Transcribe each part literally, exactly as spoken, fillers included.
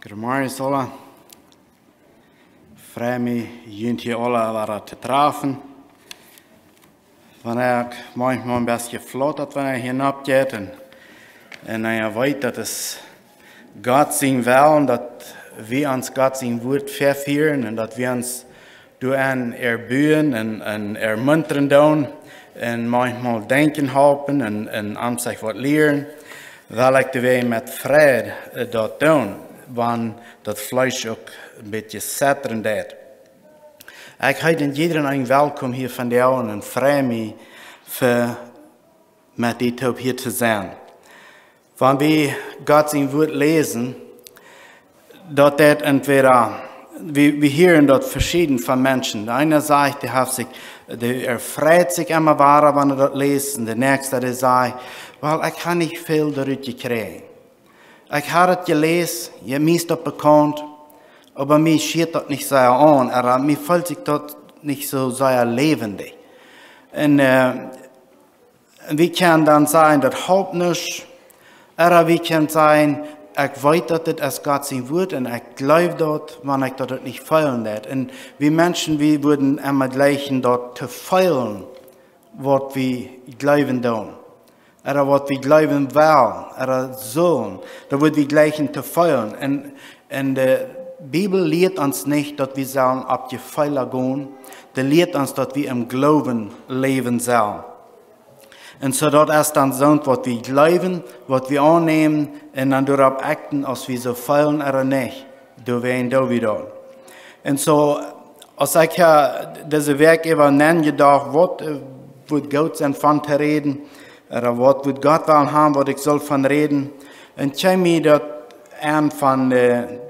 Good morning, Sola. Frei mie, junt hia aula wada to trafen. Wan ekj maunchmol een bät flott, wan ekj hia nopp jeit un, un ekj weet, daut es Gott sien Wellen, daut wie ons Gott sien Wort vefieren un daut wie ons doaraun erbuen un, un ermuntren doonen un maunchmol denkjen halpen un, un aun sikj waut lieren, well ekj doawäajen met Freid, eh, daut doonen, wan daut Fleesch uk een bät zetren deit. Ekj heet junt jieda eenen welkom hia vondoag un frei mie, fa met junt toop hia to sennen. Wan wie Gott sien Wort läsen, daut deit entweder, wie, wie hieren daut veschieden von Menschen. De eene sajcht, dee haft sikj, dee, hee freit sikj emma wada, wan hee daut läst. Un de näakjste, dee sajcht, well, ekj hab nich väl doarut jekjräajen. Ekj hab daut jeläsen, jo, mie es daut bekaunt, oba mie schient daut nich sea aun, ooda mie felt sikj daut nich soo sea läwendich. Un, eh, wie kjennen dan sajen, daut halpt nich. Ooda wie kjennen sajen, ekj weet, daut dit es Gott sien Wort un ekj jleew daut, wan ekj daut nich feelen deit. Un wie Menschen, wie wudden emma jlikjen daut to feelen, waut wie jleewen doonen. Ooda waut wie jleewen wellen, ooda sellen. Daut wudd wie jlikjen to feelen. Un, un de Bibel lieet ons nich, daut wie sellen opp Jefeel gonen. Dee lieet ons, daut wie em Gloowen läwen sellen. Un soo daut es dan soont, waut wie jleewen, waut wie aunnämen un dan doaropp achten, aus wie soo feelen ooda nich. Doawäajen doo wie daut. Un soo, aus ekj ha dise Wäakj äwa nojedocht, waut, eh, wudd goot sennen von to räden, ooda waut wudd Gott wellen haben, waut ekj saul von räden, un kjeem mie daut aun von de,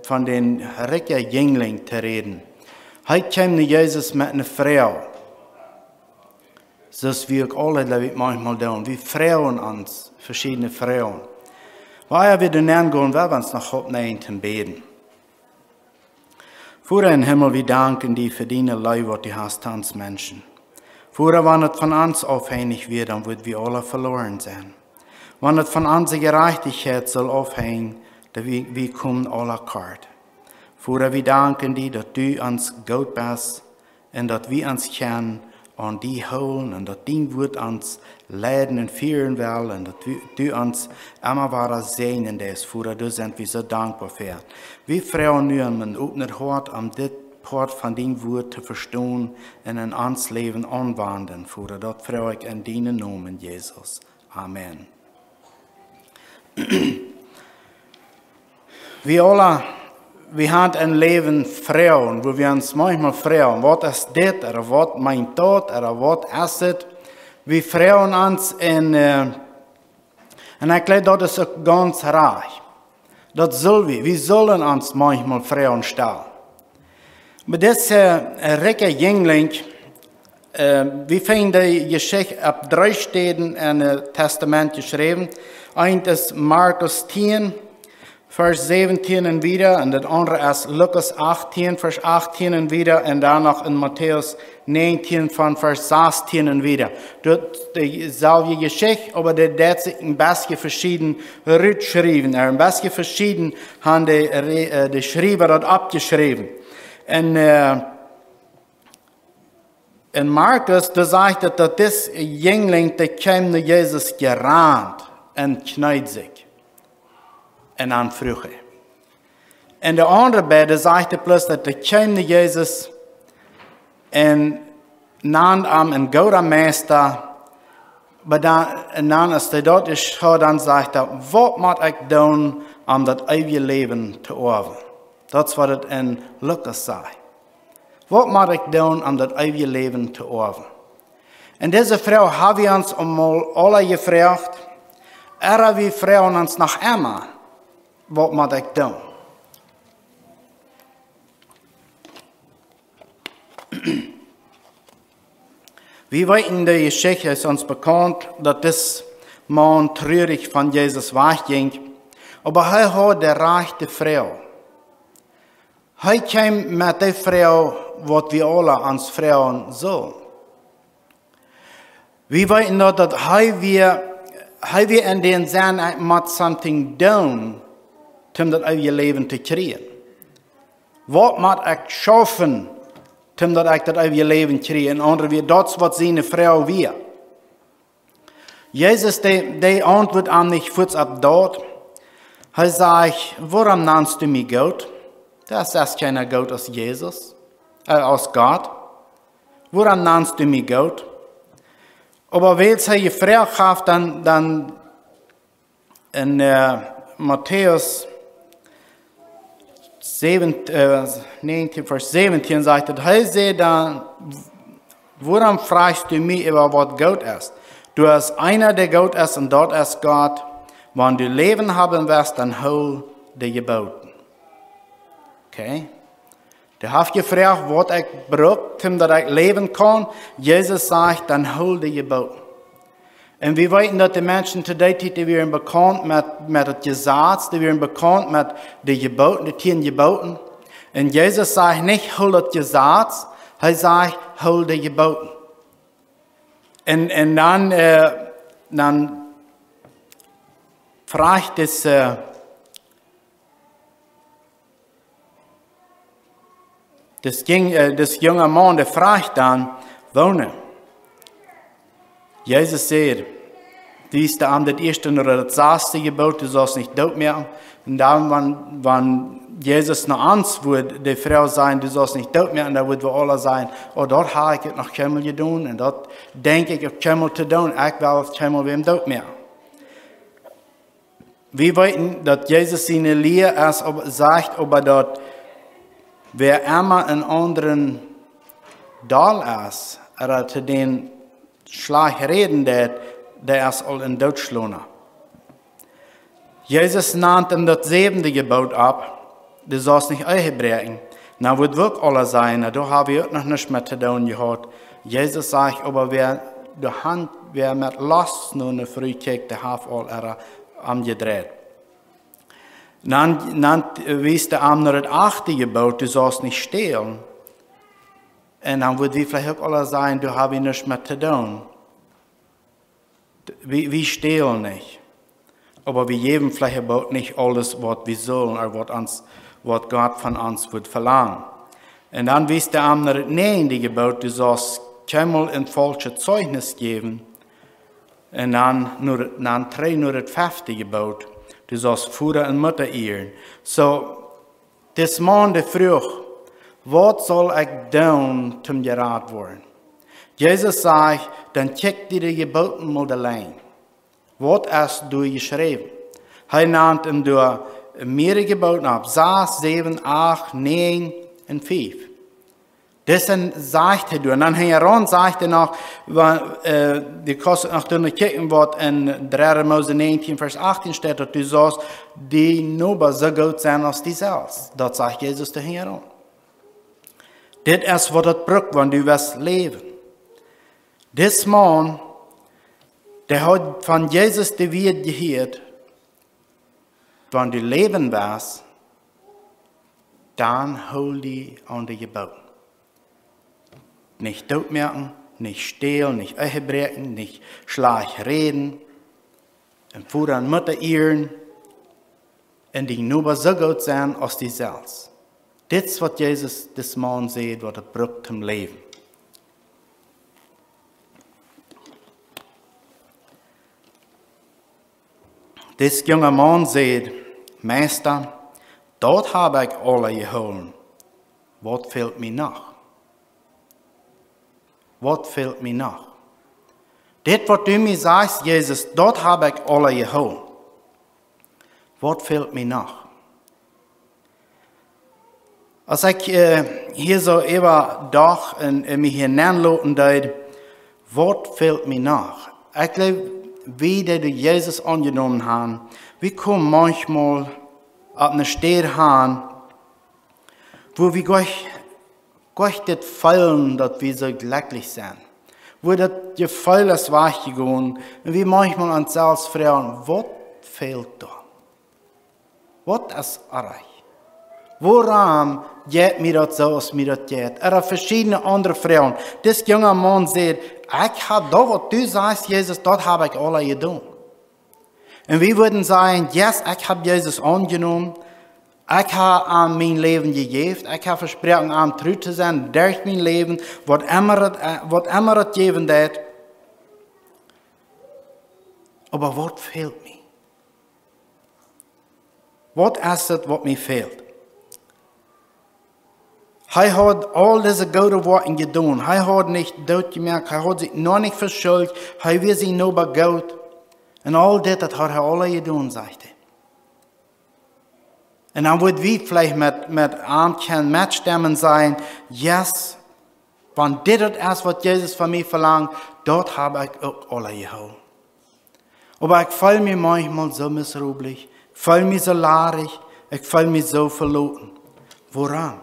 von dän rikjen Jinjling to räden. Hee kjeem no Jesus met eene Froag. Soo aus wie uk aule, jleew ekj, maunchmol doonen. Wie froagen ons veschiedne Froagen. Ea wie doa nenn gonen, well wie ons noch oppnämen toom bäden. Voda em Himmel, wie danken die fa diene Leew, waut du hast to ons Menschen. Voda, wan et von ons aufhenjich wia, dan wudd wie aule veloaren sennen. Wan et von onse Jerajchtichkjeit saul aufhenjen, dan wie, wie komen aule kort. Voda, wie danken die, daut du ons goot best, un daut wie ons kjennen aun die hoolen un daut dien Wort ons leiden un fieren well un daut du, du ons emma wada säajnen deist, Voda, doa sent wie soo dankboa fa. Wie froagen nu om een opnet Hoat, om dit Poat von dien Wort to vestonen un en ons Läwen aunwenden, Voda. Daut froag ekj en dienen Nomen, Jesus. Amen. Wie aule, wie haben em Läwen Froagen, wua wie ons maunchmol froagen, waut es dit, ooda waut meent daut, ooda waut es et? Wie froagen ons un, eh, un ekj jleew, daut es uk gaunz rajcht. Daut sell wie, wie sellen ons maunchmol Froagen stalen. Oba dise, eh, rikja Jinjling, eh, wie finjen de Jeschicht opp dree Städen en daut Tastament jeschräwen. Eent es Markus tieen, Varsch säwentieen un wieda, un daut aundre es Lukas achtieen, Varsch achtieen un wieda, un dan noch en Matäus näajentieen von Varsch sastieen un wieda. Daut es deeselwje Jeschicht, oba dee deed sikj een bät veschieden rutschriewen, ooda een bät veschieden haben de Re-, eh, de Schriewa daut oppjeschräwen. Un, eh, en Markus, doa sajcht et, daut dis Jinjling, dee kjeem no Jesus jerant un kjneed sikj un dan fruach hee. Un de aundre beid, doa sajcht et bloos, daut dee kjeem no Jesus un nand am een gooda Meista, oba dan, un dan, aus hee daut es, dan sajcht hee: "Waut mott ekj doonen, om daut eewje Läwen to oawen?" Daut es waut et en Lukas sajcht. "Waut mott ekj doonen, om daut eewje Läwen to oawen?" Un dise Froag hab wie ons aul mol aule jefroacht, ooda wie froagen ons noch emma: "Waut mott ekj doonen?" Wie weeten, de Jeschicht es ons bekaunt, daut dis Maun trurich von Jesus wajchjinkj, oba hee haud de rajchte Froag. Hee kjeem met de Froag, waut wie aule ons froagen sellen. Wie weeten daut, daut hee wia, hee wia en dän Senn, ekj mott something doonen, om daut eewje Läwen to kjrieen? Waut mott ekj schaufen, om daut ekj daut eewje Läwen kjrie? En aundre Wieed, daut es waut siene Froag wia. Jesus, dee, dee auntwuat am nich fuaz opp daut. Hee sajcht: "Wuarom nanst du mie goot? Doa es kjeena goot aus Jesus, äh, aus Gott. Wuarom nanst du mie goot?" Oba wiels hee jefroagt haft, dan, dan en, äh, Matäus säwentieen, äh, näajentieen, Varsch säwentieen sajcht et, hee säd dan: "Wuarom frajchst du mie äwa waut goot es? Doa es eena, dee goot es, un daut es Gott. Wan du Läwen haben west, dan hool de Jebooten." Okay? Dee haft jefroagt, waut ekj bruk, om daut ekj läwen kaun. Jesus sajcht: "Dan hool de Jebooten." Un wie weeten, daut de Menschen to dee Tiet, dee wieren bekaunt met, met daut Jesaz, dee wieren bekaunt met de Jebooten, de tieen Jebooten. Un Jesus sajcht nich: "Hool daut Jesaz", hee sajcht: "Hool de Jebooten." Un, un dan, äh, dan frajcht dis, äh, dis jung-, äh, dis junga Maun, dee frajcht dan: "Woone?" Jesus säd, dee es dan daut ieeschte un daut saste Jeboot: "Du saust nich doot moaken." Un dan, wan, wan Jesus no ons wudd de Froag sajen: "Du saust nich doot moaken", dan wudden wie aula sajen: "Oh, daut hab ekj noch kjeenmol jedonen, un daut denkj ekj uk kjeenmol to doonen. Ekj well kjeenmol wäm doot moaken." Wie weeten, daut Jesus siene Lia es, oba, sajcht oba, daut wäa emma eenen aundren doll es, ooda to dän schlajcht räden deit, dee es aul een Dootschlona. Jesus nant am daut säwende Jeboot opp: "Du saust nich Ehe bräakjen." Nu wudd wie uk aula sajen: "Na, doa hab wie uk noch nuscht met to doonen jehaut." Jesus sajcht oba: "Wäa de Haunt, wäa met Lost no eene Fru kjikjt, dee haft aul äa omjedreit." Dan, dan wiest hee am no daut achte Jeboot: "Du saust nich stälen." Un dan wudd wie veleicht uk aula sajen: "Doa hab wie nuscht met to doonen. Wie, wie stälen nich." Oba wie jäwen veleicht uk nich aules, waut wie sullen, ooda waut ons, waut Gott von ons wudd velangen. Un dan wiest hee am no daut näajende Jeboot: "Du saust kjeenmol een faulschet Zeichnis jäwen." Un dan, no, dan trigj no daut fefte Jeboot: "Du saust Voda un Mutta ieren." Soo, dis Maun, dee fruach: "Waut saul ekj doonen, om jerat woaren?" Jesus sajcht: "Dan kjikj die de Jebooten mol auleen. Waut es doa jeschräwen?" Hee nant am doa mearere Jebooten opp: sas, säwen, acht, näajen un fief. Dise sajcht hee doa. Un dan hinjaraun sajcht hee noch, wa-, äh, du kaust noch doa kjikjen, waut en dredde Mose näajentieen, Varsch achtieen steit, daut du saust dien Noba soo goot sennen aus die selfst. Daut sajcht Jesus doa hinjaraun. Dit es, waut daut brukt, wan du west läwen. Dis Maun, dee haud von Jesus de Wieed jehieet: "Wan du läwen west, dan hool die aun de Jebooten. Nich doot moaken, nich stälen, nich Ehe bräakjen, nich schlajcht räden, un Voda un Mutta ieren, un dien Noba soo goot sennen aus die selfst." Dit es, waut Jesus dis Maun säd, waut et brukt, om to läwen. Dis junga Maun säd: "Meista, daut hab ekj aula jehoolen. Waut fält mie noch? Waut fält mie noch? Dit, waut du mie sajchst, Jesus, daut hab ekj aula jehoolen. Waut fält mie noch?" Aus ekj, äh, hia soo äwa docht un, un mie hia nenloten deed, waut fält mie noch? Ekj jleew, wie, dee doa Jesus aunjenomen han, wie komen maunchmol opp eene Städ han, wua wie goanich, goanich dit feelen, daut wie soo jlekjlich sent. Wua daut Jefeel es wajchjegonen. Un wie maunchmol ons selfst froagen: "Waut fält doa? Waut es oajch? Wuarom jeit mie daut soo, aus mie daut jeit?" Ooda veschiedne aundre Froagen. Dis junga Maun säd: "Ekj hab daut, waut du sajchst, Jesus, daut hab ekj aula jedonen." Un wie wudden sajen: Yes, ekj hab Jesus aunjenomen. Ekj hab am mien Läwen jejäft. Ekj hab vesproaken, am tru to sennen derch mien Läwen, waut emma daut, äh, waut emma daut jäwen deit. Oba waut fält mie? Waut es daut, waut mie fält? Hee haud aul dise goode Woakjen jedonen. Hee haud nich doot jemoakt. Hee haud sikj noch nich veschuldicht. Hee wia sien Noba goot. Un aul dit, daut haud hee aula jedonen, sajcht hee. Un dan wudd wie veleicht met, met am kjennen metstemmen, sajen: Yes, wan dit daut es, waut Jesus von mie velangt, daut hab ekj uk aula jehoolen. Oba ekj feel mie maunchmol soo miserabel, ekj feel mie soo ladich, ekj feel mie soo veloten. Wuarom?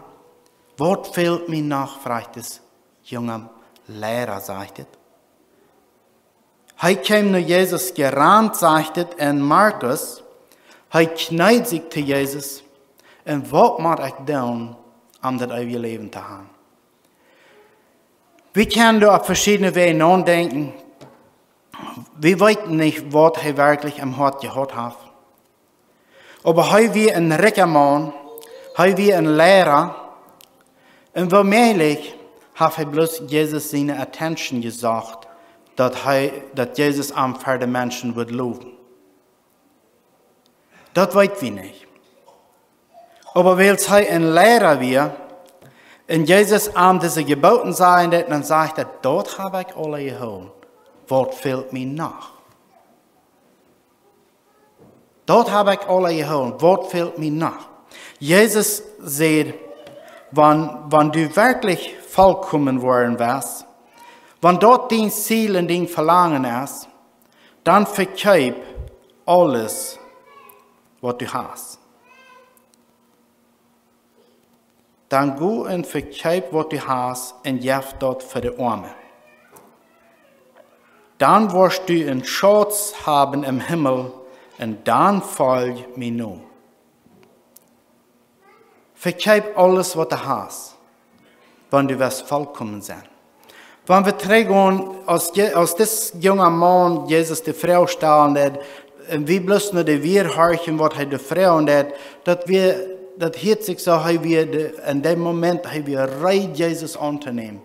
Waut fält mie noch, froagt dis junga Liera, sajcht et. Hee kjeem no Jesus jerant, sajcht et en Markus. Hee kjneed sikj to Jesus: Un waut mott ekj doonen, om daut eewje Läwen to haben? Wie kjennen doa opp veschiedne Wäaj nodenkjen. Wie weeten nich, waut hee werkjlich em Hoat jehaut haft. Oba hee wia een rikja Maun, hee wia een Liera, un woomäajlich haft hee bloos Jesus siene attention jesocht, daut hee, daut Jesus am ver de Menschen wudd lowen. Daut weet wie nich. Oba wiels hee een Liera wia, un Jesus am dise Jeboten sajen deed, dan sajcht hee: Daut hab ekj aula jehoolen. Waut fält mie noch? Daut hab ekj aula jehoolen. Waut fält mie noch? Jesus säd: Wan, wan du werkjlich volkomen woaren west, wan daut dien Ziel un dien Velangen es, dan vekjeep aules, waut du hast. Dan go un vekjeep, waut du hast, un jeff daut fa de Oame. Dan woascht du een Schauz haben em Himmel, un dan folj mie no. Vekjeep aules, waut du hast, wan du west volkomen sennen. Wan wie trigjgonen, aus Je-, aus dis junga Maun Jesus de Froag stald, daut, un wie bloos no de Wieed horchen, waut hee de Froag deed, daut wia, daut hieet sikj soo, hee wia de, en däm Moment, hee wia reed, Jesus auntonämen.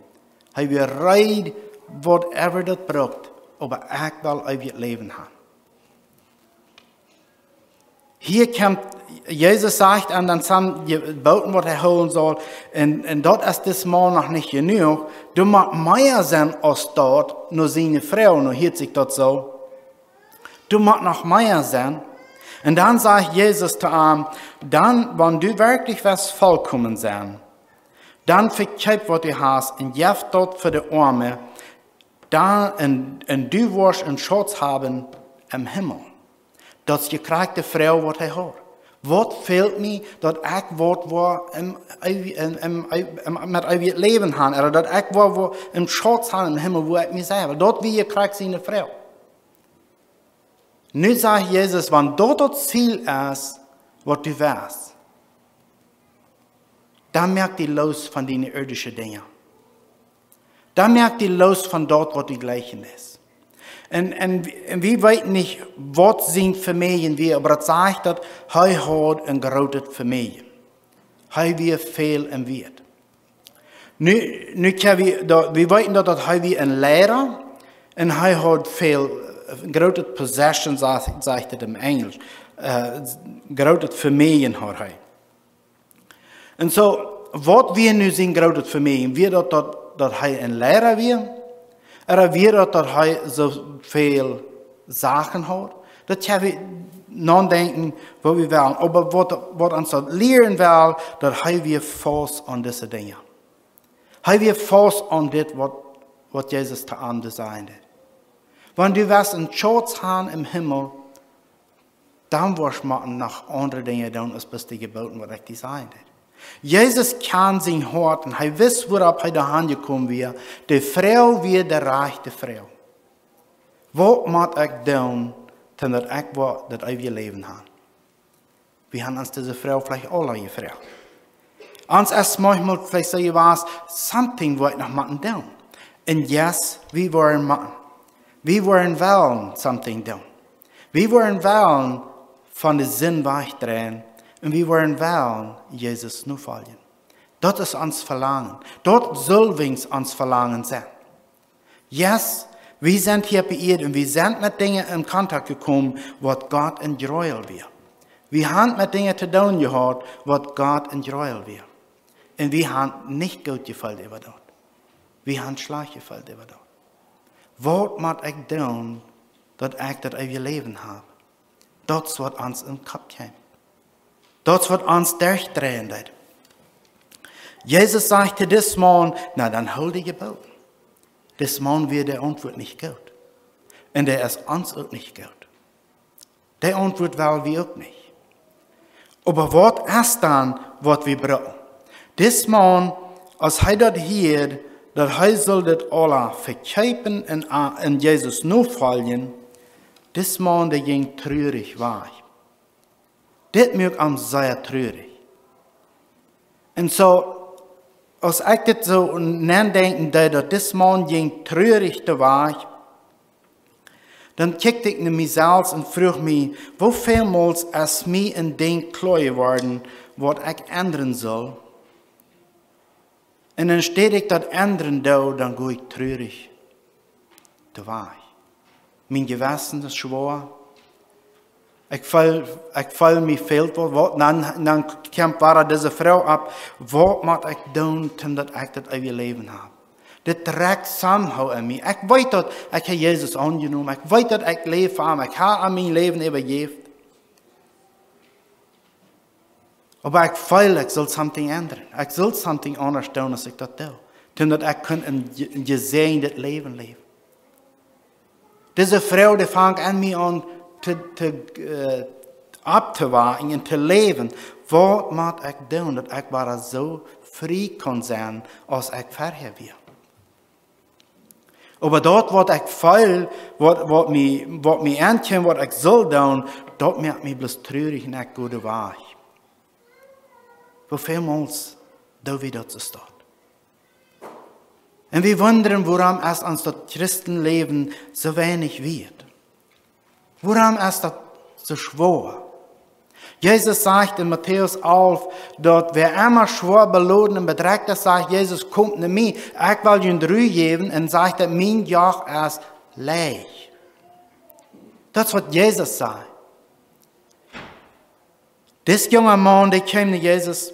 Hee wia reed, whatever daut brukt, oba ekj well eewjet Läwen haben. Hia kjemt, Jesus sajcht am dan, sam Jeboten, waut hee hoolen saul, un, un daut es dis Maun noch nich jenuach. Doa mott mea sennen aus daut, no siene Froag, no hieet sikj daut soo. Doa mott noch mea sennen. Un dan sajcht Jesus to am: Dan, wan du werkjlich west volkomen sennen, dan vekjeep, waut du hast, un jeff daut fa de Oame, dan, un, un du woascht een Schauz haben em Himmel. Daut es de krakjte Froag, waut hee haud. Waut fält mie, daut ekj waut woa em, em, em, em, em, met eewjet Läwen haben, ooda daut ekj woa, woa een Schauz haben em Himmel, wua ekj mie secha sie? Daut wia krakjt siene Froag. Nu sajcht Jesus: Wan daut daut Ziel es, waut du west, dan moak die loos von diene irdische Dinja. Dan moak die loos von daut, waut die jlikjen es. Un, un, un wie weeten nich, waut sien Famielje wia, oba daut sajcht, daut hee haud een grootet Famielje. Hee wia väl em Wieet. Nu, nu kjenn wie, daut, wie weeten daut, daut hee wia een Liera, un hee haud väl, äh, groote possession, sajcht, sajcht et em Enjlisch. Äh, groote Famielje haud hee. Un soo, waut wia nu sien grootet Famielje? Wia daut, daut, daut hee een Liera wia? Ooda wia daut, daut hee soo väl Sachen haud? Daut kjenn wie nodenkjen, woo wie wellen. Oba waut, waut ons daut lieren well, daut hee wia faust aun dise Dinja. Hee wia faust aun dit, waut, waut Jesus to am jesajcht haud. Wan du west een Schauz haben em Himmel, dan woascht motten noch aundre Dinja doonen, aus bloos de Jeboten, waut ekj die sajen deed. Jesus kjand sien Hoat un hee wist, wuaropp hee doa aunjekomen wia. De Froag wia de rajchte Froag. Waut mott ekj doonen, daut ekj woa daut eewje Läwen haben? Wie haben ons dise Froag veleicht aula jefroacht. Ons es maunchmol veleicht soo jewast: Something woa ekj noch motten doonen. Un yes, wie woaren motten. Wie woaren wellen something doonen. Wie woaren wellen von de Sind wajchdreien un wie woaren wellen Jesus nofoljen. Daut es ons Velangen. Daut sull wiens ons Velangen sennen. Yes, wie sent hia opp Ieed un wie sent met Dinja en Kontakt jekomen, waut Gott een Gräuel wia. Wie haben met Dinja to doonen jehaut, waut Gott een Gräuel wia. Un wie haben nich goot jefeelt äwa daut. Wie haben schlajcht jefeelt äwa daut. Waut mott ekj doonen, daut ekj daut eewje Läwen hab? Daut es waut ons em Kopp kjemt. Daut es waut ons derchdreien deit. Jesus sajcht to dis Maun: "Na, dan hool de Jeboten." Dis Maun wia de Auntwuat nich goot. Un dee es ons uk nich goot. Dee Auntwuat well wie uk nich. Oba waut es dan, waut wie brucken? Dis Maun, aus hee daut hieed, daut hee sull dit aula vekjeepen un, a- un Jesus nofoljen, dis Maun, dee jinkj trurich wajch. Dit muak am sea trurich. Un soo, aus ekj dit soo nodenkjen deed, daut dis Maun jinkj trurich wajch, dan kjikjt ekj no mie selfst un fruach mie: Woo väl mol es mie een Dinkj kloa jeworden, waut ekj endren sull? Un enne Städ ekj daut endren doo, dan go ekj trurich wajch. Mien Jewessen es schwoa. Ekj feel, ekj feel mie fält waut, waut. Dan, dan kjemt wada dise Froag opp: Waut mott ekj doonen, om daut ekj daut eewje Läwen hab? Dit drekjt somehow aun mie. Ekj weet daut ekj hab Jesus aunjenomen. Ekj weet daut ekj läw fa am. Ekj hab am mien Läwen äwajäft. Oba ekj feel, ekj sull something endren. Ekj sull something aundasch doonen aus ekj daut doo. Om daut ekj kunn een je- een jesäajent Läwen läwen. Dise Froag, dee fangt aun mie aun to, to, äh, auftowaken un to läwen. Waut mott ekj doonen, daut ekj wada soo frie kaun sennen, aus ekj verhäa wia? Oba daut, waut ekj feel, waut, waut mie, waut mie aunkjemt, waut ekj sull doonen, daut moakt mie bloos trurich un ekj go wajch. Woo väl mol doo wie daut soo? Un wie wundren, wuarom es ons daut Christenläwen soo weinich wieet? Wuarom es daut soo schwoa? Jesus sajcht en Matäus alf, daut wäa emma schwoa beloden un bedrekjt es, sajcht Jesus, komt no mie, ekj well junt Ru jäwen, un sajcht daut mien Joch es leicht. Daut es waut Jesus sajcht. Dis junga Maun, dee kjeem no Jesus.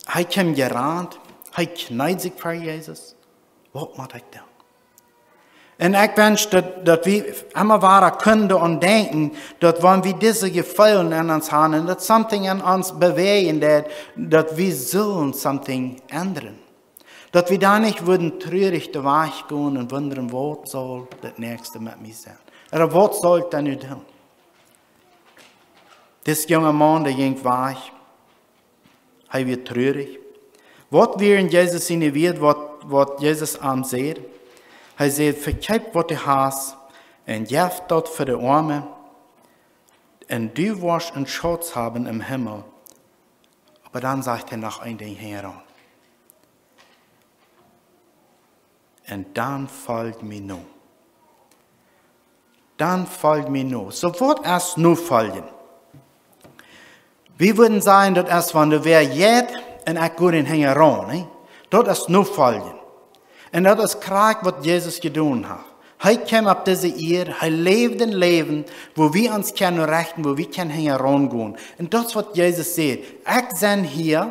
Hee kjeem jerant. Hee kjneed sikj ver Jesus. Waut mott ekj doonen? Un ekj wensch daut, daut wie emma wada kunnen doaraun denkjen, daut wan wie dise Jefeelen en ons haben un daut something en ons bewäajen deit, daut wie sullen something endren. Daut wie dan nich wudden trurich wajch gonen un wundren, waut saul daut näakjste met mie sennen? Ooda waut saul ekj dan nu doonen? Dis junga Maun, dee jinkj wajch. Hee wia trurich. Waut wieren Jesus siene Wieed, waut, waut Jesus am säd? Hee säd: "Vekjeep waut du hast un jeff daut fa de Oame, un du woascht een Schauts haben em Himmel." Oba dan sajcht hee noch een Dinkj hinjaraun: "Un dan folj mie no." Dan folj mie no. Soo, waut es nofoljen? Wie wudden sajen, daut es, wan doa wäa jeit un ekj go dän hinjaraun, nä? Daut es nofoljen. Un daut es krakjt waut Jesus jedonen haft. Hee kjeem opp dise Ieed, hee läwd een Läwen, woo wie ons kjennen rechten, woo wie kjennen hinjaraun gonen. Un daut es waut Jesus sajcht: "Ekj sie hia,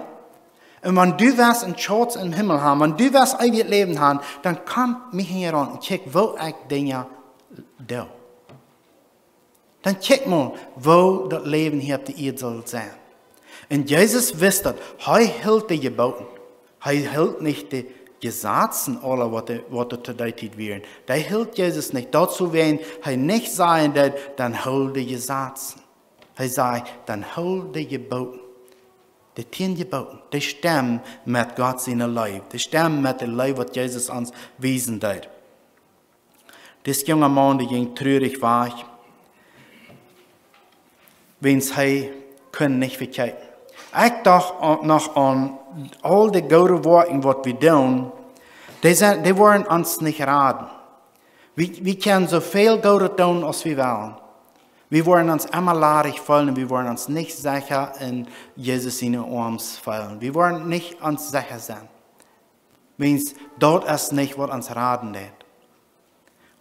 un wan du west een Schauts em Himmel haben, wan du west eewjet Läwen haben, dan komm mie hinjaraun un kjikj, woo ekj Dinja doo." Dan kjikj mol, woo daut Läwen hia opp de Ieed saul sennen. Un Jesus wist daut. Hee hilt de Jeboten. Hee hilt nich de Jesazen, aule waut, waut doa to dee Tiet wieren. Dee hilt Jesus nich. Daut es wuarom hee nich säd: "Dan hool de Jesazen." Hee säd: "Dan hool de Jeboten." De tieen Jeboten, dee stemmen met Gott siene Leew. Dee stemmen met de Leew, waut Jesus ons wiesen deed. Dis junga Maun, dee jinkj trurich wajch, wiels hee kunn nich vekjeepen. Ekj docht aun, noch aun aul de goode Woakjen, waut wie doonen, dee sent, dee woaren ons nich raden. Wie, wie kjennen soo väl Goodet doonen aus wie wellen. Wie woaren ons emma ladich feelen un wie woaren ons nich secha en Jesus siene Oarms feelen. Wie woaren nich ons secha sennen. Wiels daut es nich waut ons raden deit.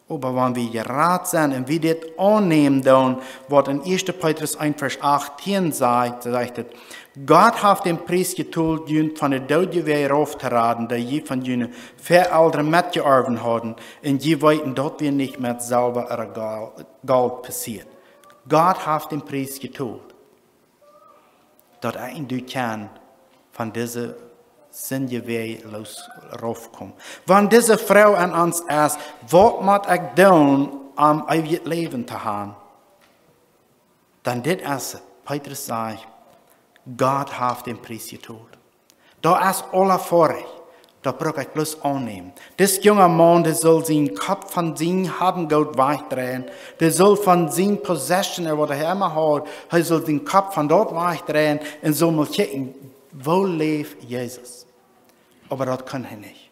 Oba wan wie jerat sent un wie dit aunnämen doonen, waut en 1. Petrus 1 Vers 18 sajcht, sajcht et: Gott haft den Pries jetolt, junt von de Doodje wada rauf to raden, dee jie von june Väaelren metjeorwen hauden, un jie weeten, daut wia nich met Selwa ooda Gol-, Golt passieet. Gott haft den Pries jetolt, daut ekj un du kjennen von dise Sind jewäa loos raufkomen. Wan dise Froag aun ons es: Waut mott ekj doonen, om eewjet Läwen to haben? Dan dit es et. Petrus sajcht: Gott haft den Pries jetolt. Daut es aula foadich. Daut bruck ekj bloos aunnämen. Dis junga Maun, dee sull sienen Kopp von sien Haben Goot wajchdreien. Dee sull von sien possession, ooda waut hee emma haud, hee sull sienen Kopp von daut wajchdreien un sull mol kjikjen, woo läft Jesus. Oba daut kunn hee nich.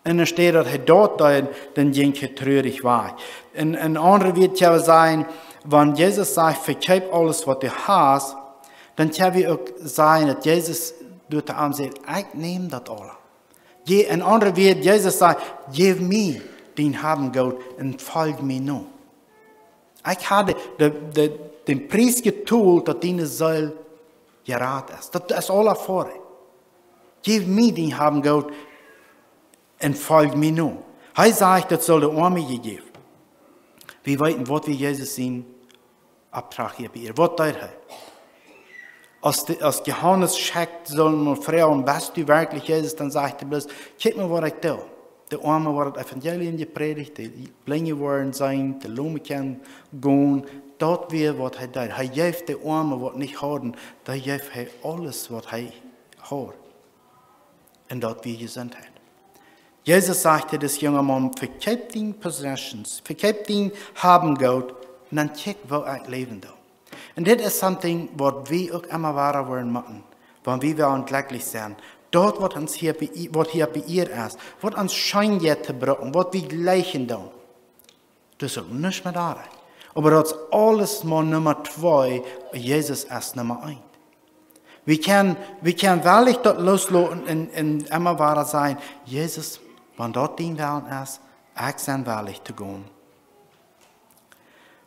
Un enne Städ daut hee daut deed, dan jinkj hee truarich wajch. En, en aundre Wieed kjenn wie sajen, wan Jesus sajcht: Vekjeep aules waut du hast, dan kjenn wie uk sajen, daut Jesus doa to am säd: Ekj näm daut aula. Je-, en aundre Wieed, Jesus sajcht: Jeff mie dien Haben Goot un folj mie no. Ekj hab de, de, de, den Pries jetolt, daut diene Seel jerat es. Daut es aula foadich. Jeff mie dien Haben Goot un folj mie no. Hee sajcht, daut sull de Oame jejäft. Wie weeten, waut wia Jesus sien Opdrach hia bie hia? Waut deed hee? Aus de, aus Johanes schekjt, sull mol froagen: Best du werkjlich Jesus? Dan sajcht hee bloos: Kjikj mol, waut ekj doo. De Oame woat daut Evangelium jeprädicht, de Blinje woaren seenen, de Lome kjennen gonen. Daut wia, waut hee deed. Hee jeef de Oame, waut nich hauden, daut jeef hee aules, waut hee haud. Un daut wia Jesuntheit. Jesus sajcht to dis junga Maun: Vekjeep diene possessions, vekjeep dien Haben Goot, un dan kjikj, woo ekj läwen doo. Un dit es something, waut wie uk emma wada woaren motten, wan wie wellen jlekjlich sennen. Daut, waut ons hia bie, waut hia bie hia es, waut ons scheen jeit to brucken, waut wie jlikjen doonen, daut es uk nuscht met daut. Oba daut es aules mau Numma twee, Jesus es Numma eent. Wie kjennen, wie kjennen wellich daut loosloten un, un emma wada sajen: Jesus, wan daut dien Wellen es, ekj sie wellich to gonen.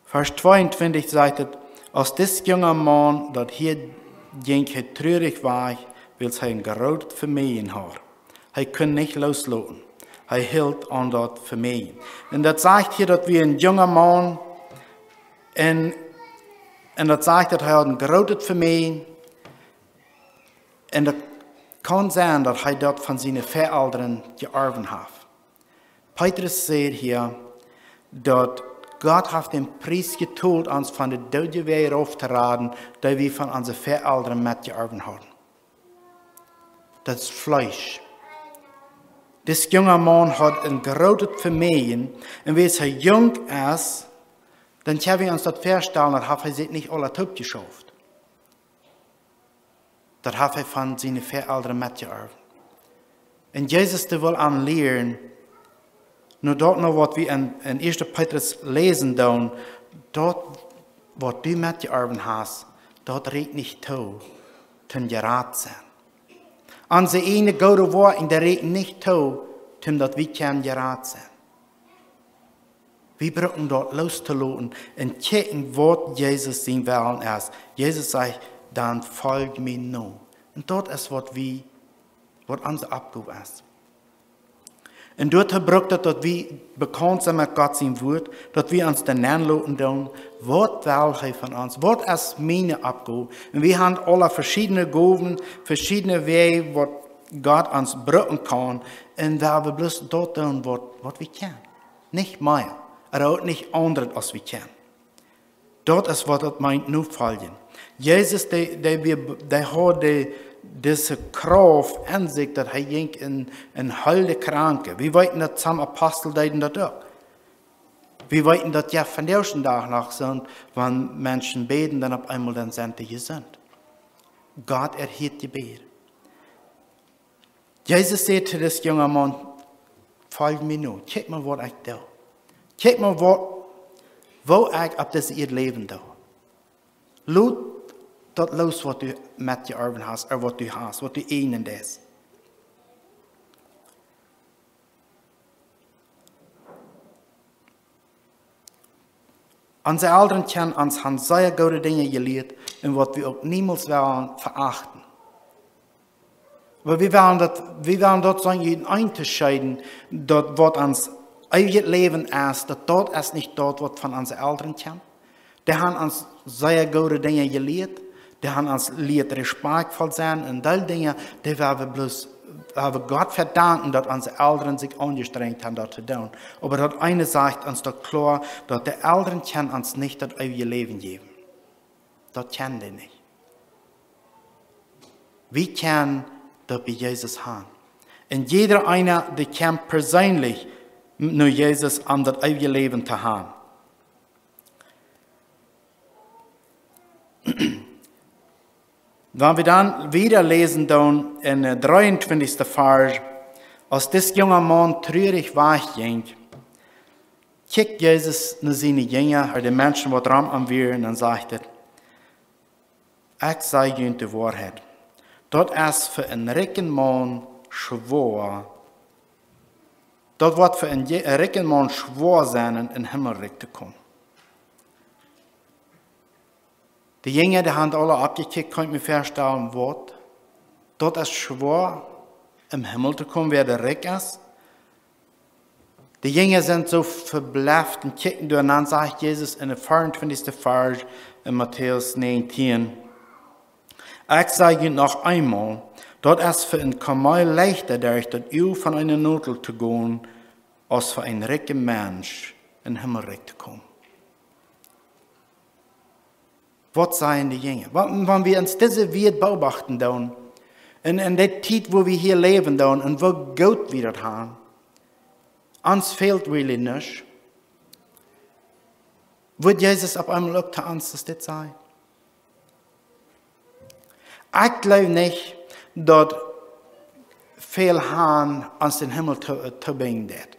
Vers tweeuntwintich sajcht et: Aus dis junga Maun daut hieed, jinkj hee truarich wajch, wiels hee een grootet Vemeijen haud. Hee kunn nich loosloten. Hee hilt aun daut Vemeijen. Un daut sajcht hia, daut wia een junga Maun, un, un daut sajcht, daut hee haud een grootet Vemeijen. Un daut kaun sennen, daut hee daut von siene Väaelren jeorwen haft. Petrus sajcht hia, daut Gott haft den Pries jetolt, ons von de Doodje wada rauf to raden, dee wie von onse Väaelren metjeorwen hauden. Daut es Fleesch. Dis junga Maun haud een grootet Vemeijen, un wiels hee junk es, dan kjenn wie ons daut väastalen, daut haft hee sikj nich aula toopjeschauft. Daut haft hee von siene Väaelren metjeorwen. Un Jesus, dee well am lieren, no daut, no waut wie en, en 1. Petrus läsen doonen, daut, waut du metjeorwen hast, daut rieekjt nich too, toom jerat sennen. Onse ieejne goode Woakjen, dee rieekjen nich too, toom daut wie kjennen jerat sennen. Wie brucken daut loostoloten un kjikjen, waut Jesus sien Wellen es. Jesus sajcht: Dan folj mie no. Un daut es, waut wie, waut onse Oppgow es. Un doatoo brukt daut, daut wie bekaunt sent met Gott sien Wuat, daut wie ons doa nenloten doonen, waut well hee von ons, waut es miene Oppgow. Un wie haben aula veschiedne Gowen, veschiedne Wäaj, waut Gott ons brucken kaun, un wie haben bloos daut doonen, waut, waut wie kjennen. Nich mea, ooda uk nich aundret aus wie kjennen. Daut es, waut daut meent, nofoljen. Jesus, dee, dee, wia, dee haud dee, dise Krauft en sikj, daut hee jinkj un, un heeld de Kranke. Wie weeten, daut some Apostel deeden daut uk. Wie weeten, daut jo vondoag dän Dach noch sent, wan Menschen bäden, dan opp eemol dan sent dee jesunt. Gott erhieet Jebäd. Jesus säd to dis junga Maun: Folj mie no, kjikj mol, waut ekj doo. Kjikj mau, woo, woo ekj opp dise Ieed läwen doo. Lot daut loos, waut du metjeorwen hast, ooda waut du hast, waut du eajnen deist. Onse Elren kjennen ons han sea goode Dinja jelieet un waut wie uk niemols wellen veachten. Oba wie wellen daut, wie wellen daut seenen, en Unjascheet, daut waut ons eewjet Läwen es, daut daut es nich daut, waut von onse Elren kjemt. Dee han ons sea goode Dinja jelieet. Dee han ons jelieet respektvoll sennen un dee Dinja, dee woa wie bloos, woa wie Gott fa danken, daut onse Elren sikj aunjestrenjt han, daut to doonen. Oba daut eene sajcht ons daut kloa, daut de Elren kjennen ons nich daut eewje Läwen jäwen. Daut kjennen dee nich. Wie kjennen daut bie Jesus han. Un jieda eena, dee kjemt perseenlich no Jesus, om daut eewje Läwen to han. Wan wie dan wieda läsen doonen en, äh, dreeuntwintichste Varsch, aus dis junga Maun truarich wajchjinkj, kjikjt Jesus no siene Jinja, ooda de Menschen, waut rom am wieren, un sajcht et: "Ekj saj junt de Woarheit. Daut es fa een rikjen Maun schwoa. Daut woat fa een je-, een rikjen Maun schwoa sennen, em Himmelrikj to komen." De Jinja, dee han aula oppjekjikjt, kaun ekj mie väastalen, waut. Daut es schwoa, em Himmel to komen, wäa doa rikj es. De Jinja sent soo veblefft un kjikjen doa, un dan sajcht Jesus en dän veeauntwintichsten Varsch en Matäus näajentieen: "Ekj saj junt noch eemol, daut es fa een Kameel leichta derch daut Uag von eene Nodel to gonen, aus fa een rikjen Mensch em Himmelrikj to komen." Waut sajen de Jinja? Wan, wan wie ons dise Welt beobachten doonen, un en de Tiet, wua wie hia läwen doonen, un woo goot wie daut han, ons fält really nuscht, wudd Jesus opp eemol uk to ons dit sajen? Ekj jleew nich, daut väl han ons dän Himmel to, to brinjen deit.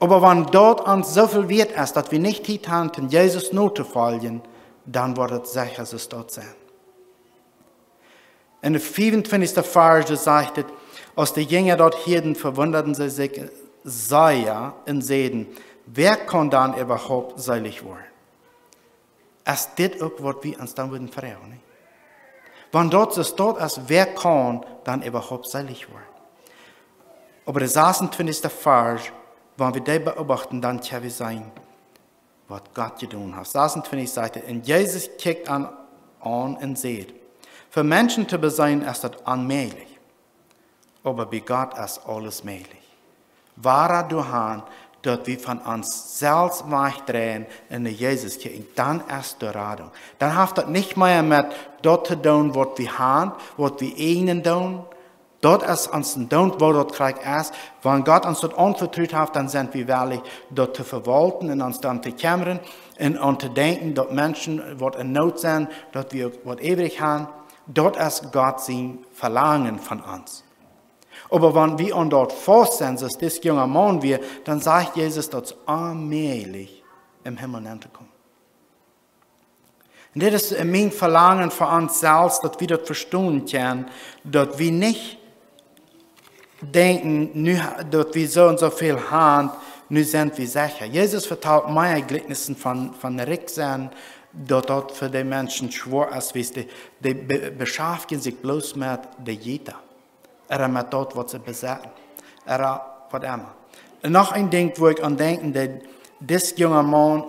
Oba wan daut ons soo väl wieet es, daut wie nich Tiet han, om Jesus notofoljen, dan woat et secha soo daut sennen. En dän fiefuntwintichsten Varsch sajcht et: "Aus de Jinja daut hieeden, vewundaden see sikj sea un säden: Wäa kaun dan äwahaupt seelich woaren?" Es dit uk, waut wie ons dan wudden froagen, nä? Wan daut soo es, daut es, wäa kaun dan äwahaupt seelich woaren? Oba dän sasuntwintichsten Varsch, wan wie dän beobachten, dan kjenn wie seenen, waut Gott jedonen haft. Sasuntwintich sajcht et: "Un Jesus kjikjt an aun un säd: Fa Menschen to beseenen es daut onmäajlich, oba bie Gott es aules mäajlich." Wan wie doahan, daut wie von ons selfst wajchdreien un no Jesus kjikjen, dan es de Radunk. Dan haft daut nich mea met daut to doonen, waut wie han, waut wie eajnen doonen. Daut es ons een Doont, woo daut krakjt es. Wan Gott ons daut aunvetrut haft, dan sent wie wellich, daut to vewaulten un ons doarom to kjemren un aun to denkjen, daut Menschen, waut en Noot sent, daut wie uk waut äwrich han. Daut es Gott sien Velangen von ons. Oba wan wie aun daut faust sent, soo aus dis junga Maun wia, dan sajcht Jesus, daut es onmäajlich, em Himmel nenn to komen. Un dit es, äh, mien Velangen fa ons selfst, daut wie daut vestonen kjennen, daut wie nich denkjen, nu ha-, daut wie soo un soo väl han, nu sent wie secha. Jesus vetalt mea Jlikjnissen von, von rikj sennen, daut daut fa de Menschen schwoa es, wiels dee, dee be-, beschaftjen sikj bloos met de Jieda. Ooda met daut, waut see besetten. Ooda waut emma. Un noch een Dinkj, wua ekj aun denkj, daut dis junga Maun,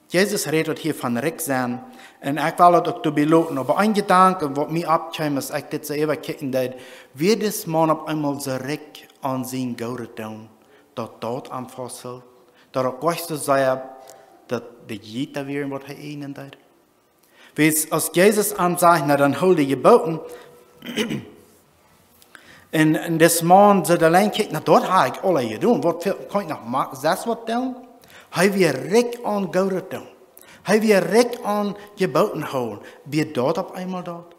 Jesus rät daut hia von rikj sennen, un ekj well daut uk doabie loten, oba een Jedanke, waut mie oppkjeem, aus ekj dit soo äwakjikjen deed, wia dis Maun opp eemol soo rikj aun sien goodet Doonen, daut daut am fausthilt, daut uk nich soo sea, daut de Jieda wieren, waut hee eajnen deed. Wiels aus Jesus am sajcht: "Na, dan hool de Jeboten." Un, un dis Maun säd auleen: "Kjikj, na, daut hab ekj aula jedonen. Waut väl, kaun ekj noch ma-, selfst waut doonen?" Hee wia rikj aun goodet Doonen. Hee wia rikj aun Jeboten hoolen. Wia daut opp eemol daut?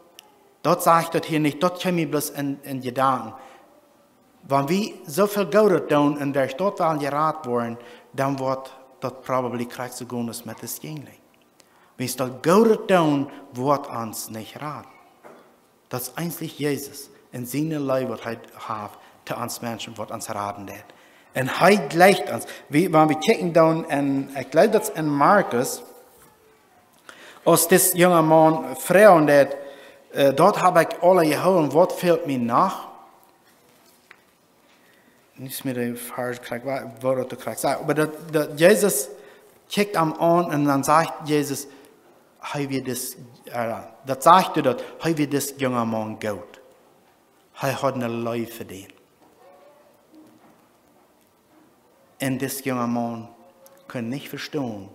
Daut sajcht daut hia nich, daut kjeem mie bloos en, en Jedanken. Wan wie soo väl Goodet doonen un derch daut wellen jerat woaren, dan woat daut probably krakjt soo gonen aus met dis Jinjling. Wan wie daut Goodet doonen, woat ons nich raden. Daut es eensich Jesus un siene Leew, waut hee haft to ons Menschen, waut ons raden deit. Un hee jleicht ons. Wie, wan wie kjikjen dan, un ekj jleew daut es en Markus, aus dis junge Maun froagen deit, äh, daut hab ekj aula jehoolen, waut fält mie noch? Nich mea de Varsch krakjt, woo daut krakjt sajcht. Oba daut, daut Jesus kjikjt am aun un dan sajcht Jesus, hee wia dis, äh, daut sajcht doa daut, hee wia dis junge Maun goot. Hee haud ne Leew fa dän. Un dis junge Maun kunn nich vestonen,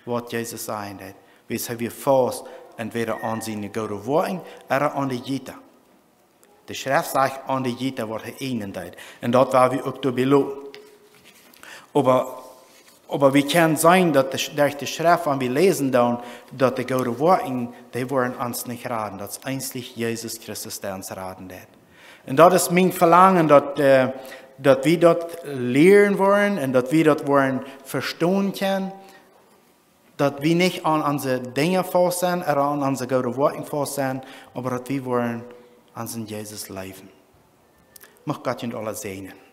waut Jesus sajen deed. Wiels hee wia faust, entwäda aun siene goode Woakjen ooda aun de Jita. De Schreft sajcht aun de Jita, waut hee eenen deed. Un daut woa wie uk doabie loten. Oba, oba wie kjennen seenen, daut de, derch de Schreft, wan wie läsen dan, daut de goode Woakjen, dee woaren ons nich raden. Daut es eensich Jesus Christus, dee ons raden deit. Un daut es mien Velangen, daut, äh, daut wie daut lieren woaren un daut wie daut woaren vestonen kjennen, daut wie nich aun onse Dinja faust sent ooda aun onse goode Woakjen faust sent, oba daut wie woaren onsen Jesus leewen. Mucht Gott junt aula säajnen.